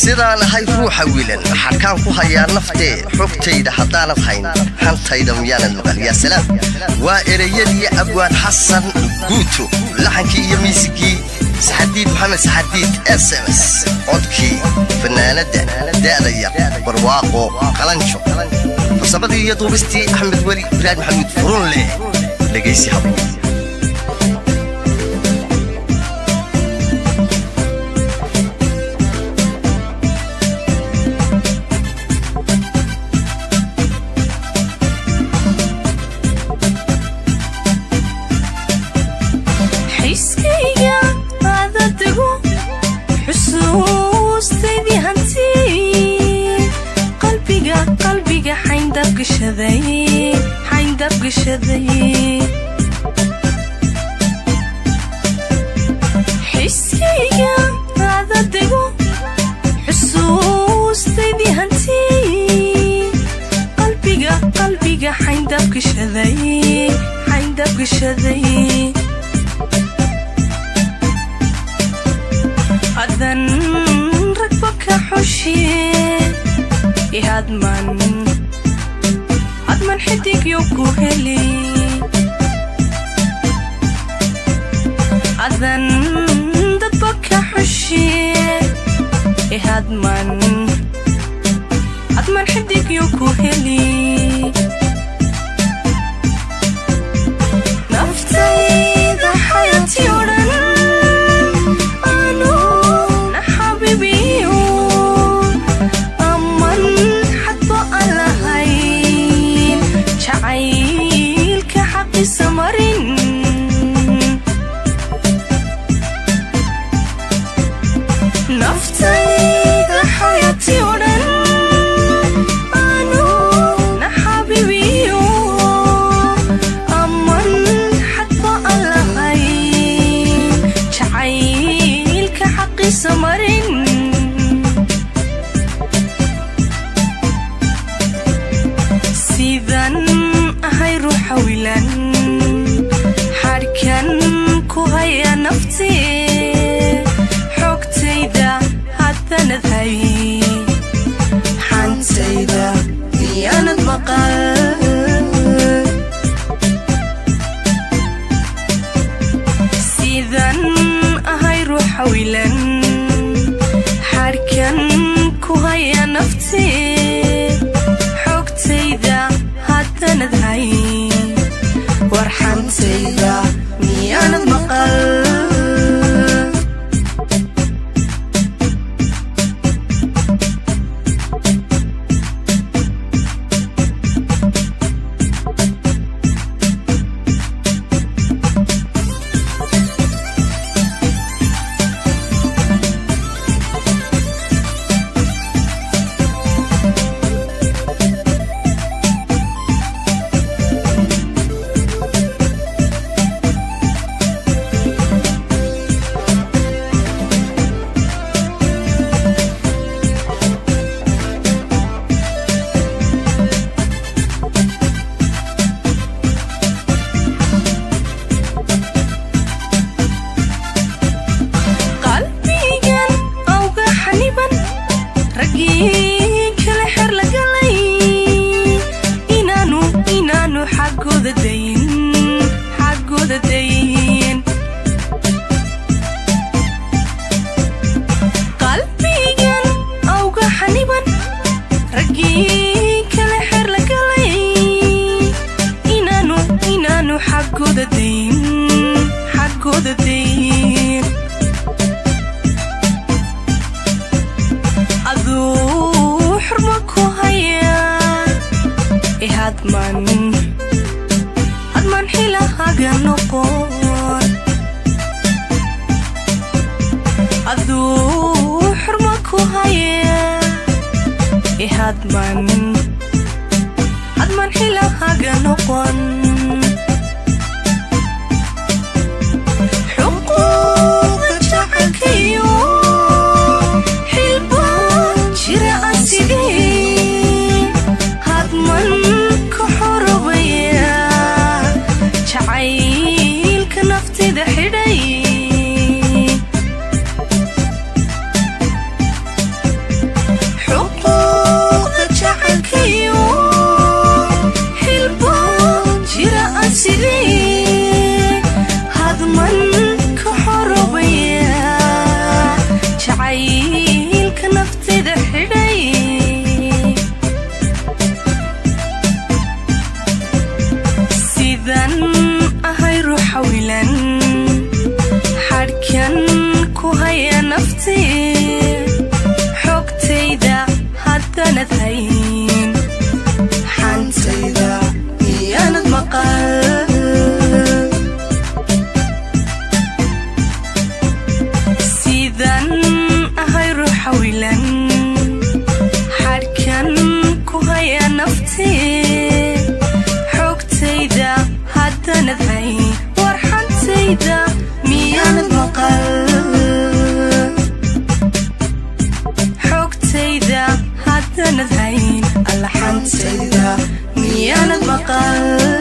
Sidaan ahay ruuxa wiilan, xarkaan ku hayaa naftee, xogtayda haddaanad hayn, hantayda miyaanad maqal? Yaa salaam! Waa ereyadii abwaan Xasan Guuto, laxankii iyo miisigii Saxadiid Maxamed Saxadiid SMS, codkii fanaanadda da'da yar Barwaaqo Qalanjo, farsamadii iyo duubistii Axmed Weli Ibraahim Maxamuud Furunleh. Dhegaysi habo. Xiskayga adadago, xusuustaydii hanti, qalbiga qalbiga xayndabgashaday, xayndabgashaday. Xiskayga adadago, xusuustaydii hanti, qalbiga qalbiga xayndabgashaday, xayndabgashaday. Adan ragba ka xushiye, ihadman hadman xidigyo ku heli. Adan dadba ka xushiye, ihadman hadman xidigyo ku heli. Naftayda xayaati o dhan anu naxabibiyo, aman xadba aan lahayn, jacaylka xaqiisa marin. Naftayda xayaati o dhan anu naxabibiyo, aman xadba aan lahayn, jacaylka xaqiisa marin. Sidan ahay ruuxa wilan, xadhkan ku haya naftee, xogtayda haddanad hay, xantayda miyaanad maqal? Sidan ahay ruuxa wilan, xadhkan ku haya naftee, xogtayda haddanad hay, warxantayda miyaanad maqal? Qalbigan awga xaniban, raggii kale xer la galay, inaanu xaggooda dayin, xaggooda dayin. Qalbigan awga xaniban, raggii kale xer la galay, inaanu xaggooda dayin, xaggooda dayin. Aduu xurmo ku haya, ihadman hadman xilahaga noqon. Aduu xurmo ku haya, ihadman hadman xilahaga noqon. Xuquuqda jacaylkayo xilba jira aan sidee hadman ku xorobaya, jacaylka naftida xidhay. Haddaanad hayn, alla xantayda miyaanad maqal?